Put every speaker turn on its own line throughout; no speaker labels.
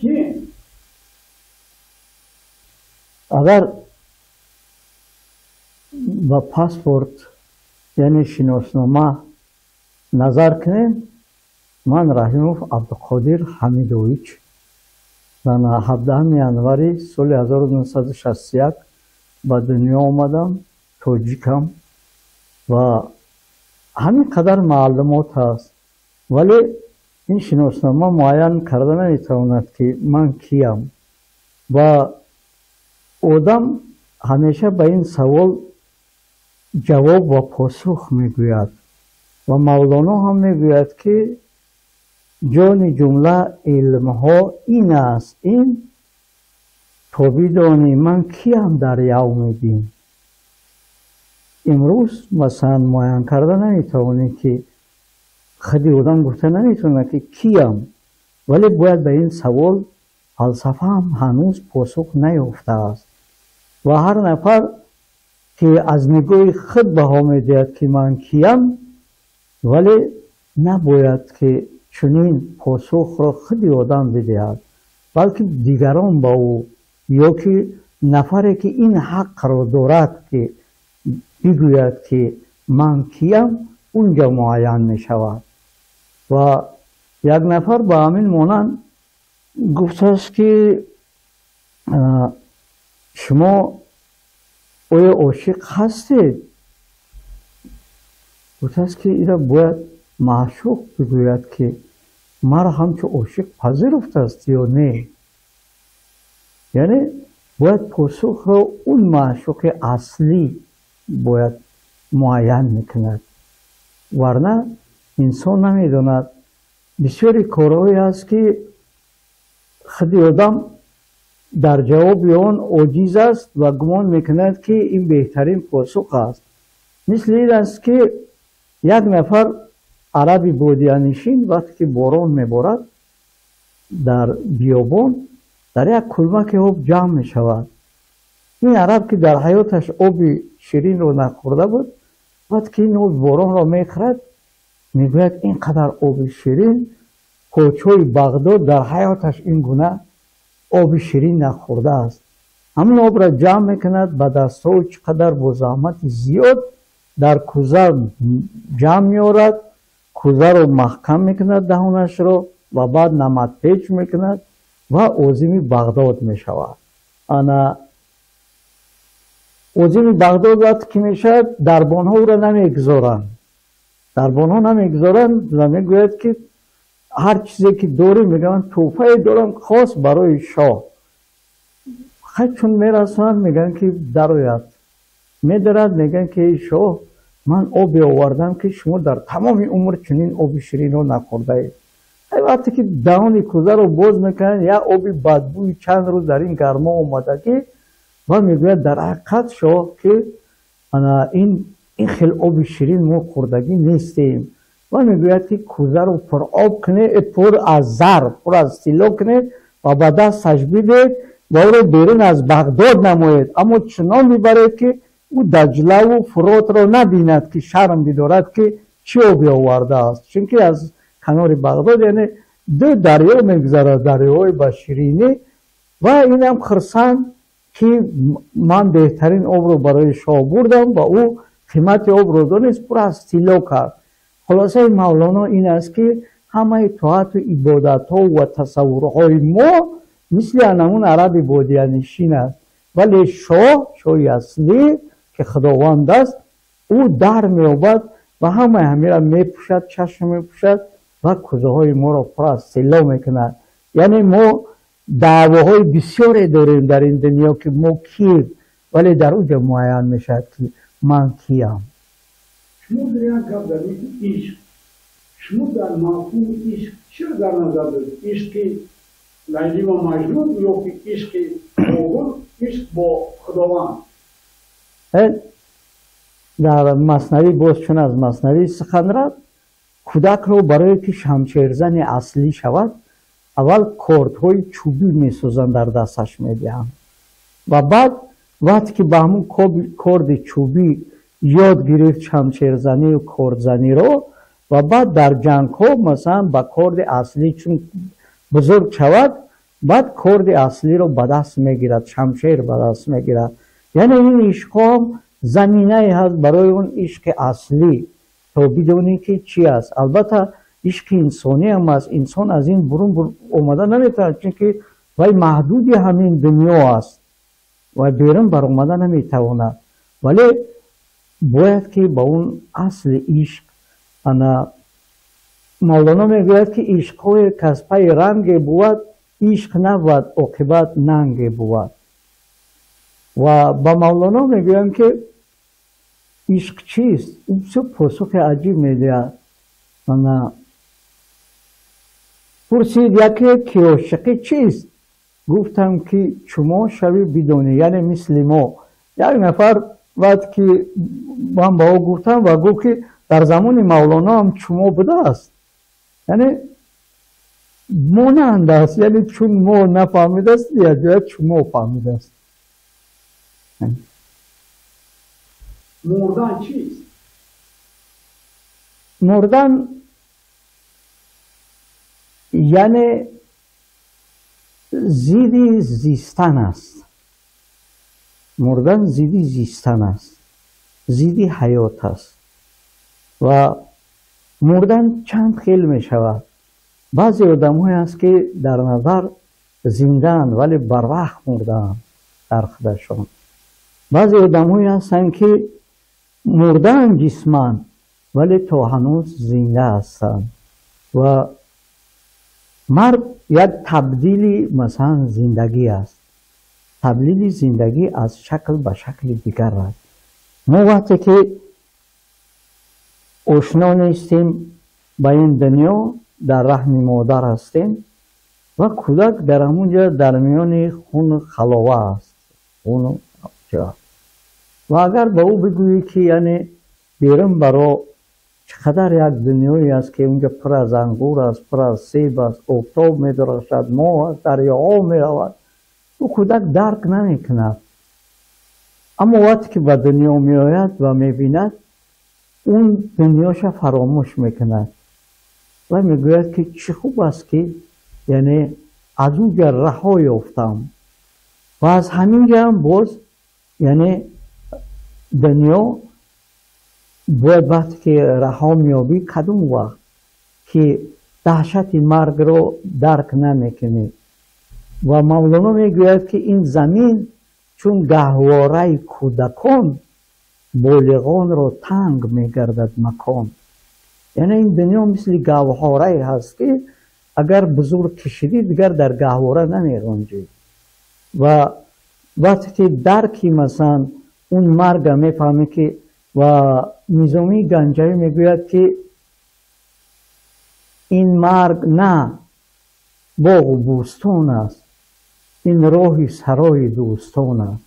Кием?
Агар ба паспорт, яъне шиноснома назар кунем, ман Раҳимов Абдуқодир Ҳамидович дар 17 январи соли 1961 ба дунё омадам, тоҷикам ва ҳамин қадар маълумот ҳаст. Вале ин шиноснома муайян карда наметавонад, ки ман киям. Ва одам ҳамеша ба ин савол ҷавоб ва посух мегӯяд. Ва Мавлоно ҳам мегӯяд, ки ҷони ҷумла илмҳо ин аст, ин то бидонӣ ман киям дар явми дин. Имрӯз масалан муайян карда наметавонӣ, ки худи одам гуфта наметавонад, ки киям, вале бояд ба ин савол фалсафа ҳам ҳанӯз посух наёфтааст. Ва ҳар нафар ки аз нигоҳи худ баҳо медиҳад, ки ман киям, вале набояд, ки чунин посухро худи одам бидиҳад, балки дигарон ба ӯ ё ки нафаре, ки ин ҳақро дорад, ки бигӯяд, ки ман киям, унҷа муайян мешавад. Ва як нафар ба ҳамин монанд гуфтааст, ки шумо оё ошиқ ҳастед? Гуфтааст, ки ира бояд маъшуқ бигӯяд, ки маро ҳамчун ошиқ пазируфтааст ё не. Яъне бояд посухро он маъшуқи аслӣ бояд муайян мекунад, варна инсон намедонад. Бисёри корҳое ҳаст, ки худи одам дар ҷавоби он оҷиз аст ва гумон мекунад, ки ин беҳтарин посух аст. Мисли ин аст, ки як нафар араби бодиянишин вақте ки борон меборад, дар биёбон дар як кулмаки об ҷамъ мешавад. Ин араб, ки дар ҳаёташ оби ширинро нахӯрда буд, вақте ки ин оби боронро мехӯрад, мегӯяд: ин қадар оби ширин подшоҳи Бағдод дар ҳаёташ ин гуна оби ширин нахӯрдааст. Ҳамин обро ҷамъ мекунад ба дастҳо, чӣ қадар бо заҳмати зиёд дар кӯза ҷамъ меорад, кӯзаро маҳкам мекунад даҳонашро ва баъд намадпеч мекунад ва озими Бағдод мешавад. Ана озими Бағдод вақте ки мешавад, дарбонҳо ӯро намегузоранд, дарбонҳо намегузоранд ва мегӯяд, ки ҳар чизе ки дорӣ, мегӯянд, тӯҳфае дорам хос барои шоҳ. Хай, чун мерасонанд, мегӯянд, ки дарояд. Медарад, мегӯянд, ки эй шоҳ, ман обе овардам, ки шумо дар тамоми умр чунин оби ширинро нахӯрдаед. Ай вақте ки даҳони кӯзаро боз мекунанд, як оби бадбӯи чанд рӯз дар ин гармо омадагӣ. Ва мегӯяд: дар ҳақиқат, шоҳ, ки ана ин хел оби ширин мо хӯрдагӣ нестем. Ва мегӯяд, ки кӯзаро пуроб кунед, пур аз зар, пур аз тилло кунед ва ба дасташ бидиҳед ва ӯро берун аз Бағдод намоед, аммо чунон бибаред, ки ӯ Даҷлаву Фуротро набинад, ки шарм бидорад, ки чӣ обе овардааст, чунки аз канори Бағдод, яъне, ду дарё мегузарад, дарёҳои ба ширинӣ. Ва инам хурсанд, ки ман беҳтарин обро барои шоҳ бурдам ва ӯ қимати обро донист, пур аз тилло кард. Хулосаи Мавлоно ин аст, ки ҳамаи тоату ибодатҳо ва тасаввурҳои мо мисли анамун араби бодиянишин аст, вале шоҳ, шоҳи аслӣ, ки Худованд аст, ӯ дар меёбад ва ҳамаи ҳамира мепӯшад, чашм мепӯшад ва кӯзаҳои моро пур аз тилло мекунад. Яъне мо даъвоҳои бисёре дорем дар ин дунё, ки мо кием, вале дар он ҷо муайян мешавад, ки ман киям.
Шумо дар як гап задед, ишқ. Шумо дар мафҳуми ишқ чиро дар назар доред? Ишқи Лайли ва Маҷнун ё ки ишқи Бобур, ишқ бо Худованд?
Дар Маснавӣ боз, чун аз Маснавӣ сухан рафт, кӯдакро барое ки шамшерзани аслӣ шавад, аввал кордҳои чӯбӣ месозанд, дар дасташ медиҳанд ва баъд вақте ки ба ҳамун корди чӯбӣ ёд гирифт шамшерзанию кордзаниро ва баъд дар ҷангҳо, масалан, ба корди аслӣ чун бузург шавад, баъд корди аслиро ба даст мегирад, шамшер ба даст мегирад. Яъне ин ишқҳо заминае ҳаст барои он ишқи аслӣ, то бидонӣ ки чӣ аст. Албатта ишқи инсонӣ ҳам аст. Инсон аз ин бурун омада наметавонад, чунки вай маҳдуди ҳамин дунё аст ва берун баромада наметавонад. Вале бояд ки ба он асли ишқ, ана Мавлоно мегӯяд ки ишқҳое каз пайи ранге бувад, ишқ набувад, оқибат нанге бувад. Ва ба Мавлоно мегӯям ки ишқ чист? Ӯ бисёр посухи аҷиб медиҳад. Ана пурсид яке ки ошиқӣ чист? Гуфтам ки чумо шавӣ бидонӣ, яъне мисли мо. Як нафар баъд ки ман ба ӯ гуфтам ва гуфт ки дар замони Мавлоно ҳам чумо будааст, яъне монанд аст, яъне чун мо нафаҳмидааст, якҷоя чумо фаҳмидааст.
Мурдан чист?
Мурдан яъне зидди зистан аст. Мурдан зидди зистан аст, зидди ҳаёт аст. Ва мурдан чанд хел мешавад. Баъзе одамҳое ҳаст ки дар назар зиндаанд, вале барвақт мурдаанд дар худашон. Баъзе одамҳое ҳастанд ки мурдаанд ҷисман, вале то ҳанӯз зинда ҳастанд. Ва марг як табдили масалан зиндагӣ аст. Табдили зиндагӣ аз шакл ба шакли дигар аст. Мо вақте ки ошно нестем ба ин дунё, дар раҳми модар ҳастем ва кӯдак дар ҳамон ҷо дар миёни хуну халова аст. Хуну ва агар ба ӯ бигӯӣ ки яъне берун баро чӣ қадар як дунёе аст ки унҷо пур аз ангур аст, пур аз себ аст, офтоб медурахшад, моҳ аст, дарёҳо меравад, ӯ кӯдак дарк намекунад. Аммо вақте ки ба дунё меояд ва мебинад, он дунёша фаромӯш мекунад ва мегӯяд ки чӣ хуб аст ки яъне аз он ҷо раҳо ёфтам ва аз ҳамин ҷоам боз яъне дунё бояд вақте ки раҳо меёбӣ, кадом вақт ки даҳшати маргро дарк намекунӣ. Ва Мавлоно мегӯяд ки ин замин чун гаҳвораи кӯдакон болиғонро танг мегардад макон. Яъне ин дунё мисли гаҳворае ҳаст ки агар бузург кишидӣ, дигар дар гаҳвора намеғунҷӣ. Ва вақте ки дарки масалан он марга мефаҳмӣ ки, ва Низомии Ганҷавӣ мегӯяд ки ин марг на боғу бӯстон аст, ин роҳи сарои дӯстон аст.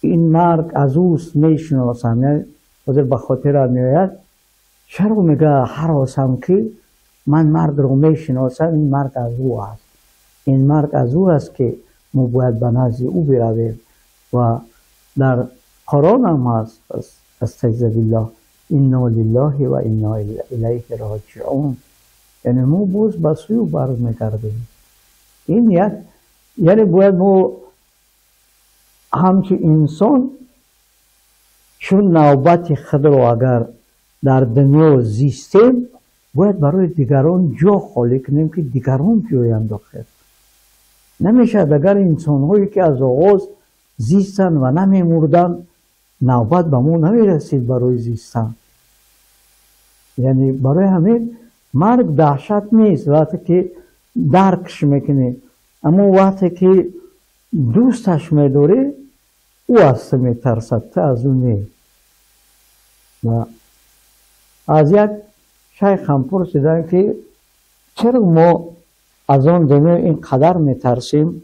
Ин марг аз ӯст мешиносам. Ҳозир ба хотирам меояд, чаро мегӯяд ҳаросам ки ман маргро мешиносам, ин марг аз ӯ аст. Ин марг аз ӯ аст ки мо бояд ба назди ӯ биравем. Ва дар Қуръон ҳам ҳаст, астағфиру биллоҳ, инна лиллаҳи ва инна илайҳи роҷиун. Яъне мо боз ба сӯи ӯ бармегардем. Ин як, яъне бояд мо ҳамчун инсон чун навбати худро агар дар дунё зистем, бояд барои дигарон ҷо холӣ кунем ки дигарон биёянд дохил. Намешавад агар инсонҳое ки аз оғоз зистанд ва намемурданд, навбат ба мо намерасид барои зистан. Яъне барои ҳамин марг даҳшат нест вақте ки даркш мекунӣ, аммо вақте ки дӯсташ медорӣ, ӯ аз ту метарсад, ту аз ӯ не. Ва аз як шайхам пурсиданд ки чаро мо аз он дунё ин қадар метарсем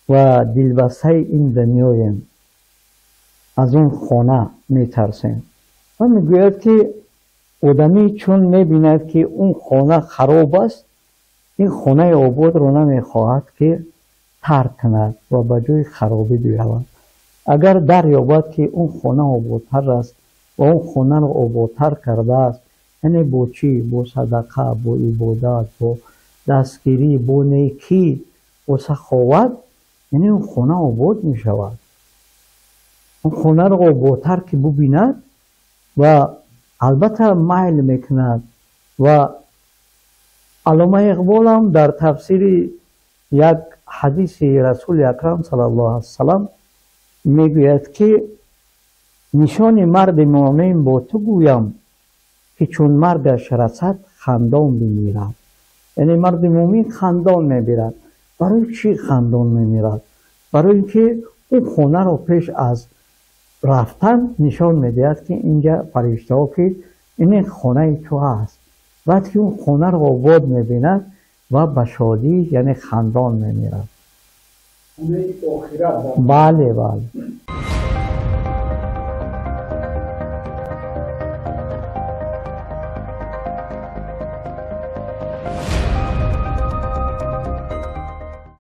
ва дилбастаи ин дунёем, аз он хона метарсем. Ва мегӯяд ки одамӣ чун мебинад ки он хона хароб аст, ин хонаи ободро намехоҳад ки тарк кунад ва ба ҷои харобӣ биравад. Агар дарёбад ки он хона ободтар аст ва он хонаро ободтар кардааст, яъне бо чӣ? Бо садақа, бо ибодат, бо дастгирӣ, бо некӣ, бо саховат, яъне он хона обод мешавад. Он хонаро ободтар ки бубинад ва албатта майл мекунад. Ва Аллома Иқболам дар тафсири як ҳадиси Расули Акрам саллаллоҳу алайҳи васаллам мегӯяд, ки нишони марди муъмин бо ту гӯям, ки чун маргаш расад, хандон бимирад. Яъне марди муъмин хандон мемирад. Барои чӣ хандон мемирад? Барои ин ки ӯ хонаро пеш аз рафтан нишон медиҳад, ки инҷа фариштаҳо, ки ин хонаи ту ҳаст. Баъд ки он хонаро обод мебинад ва ба шодӣ, яъне хандон мемирад.
Хонаи охират.
Бале, бале.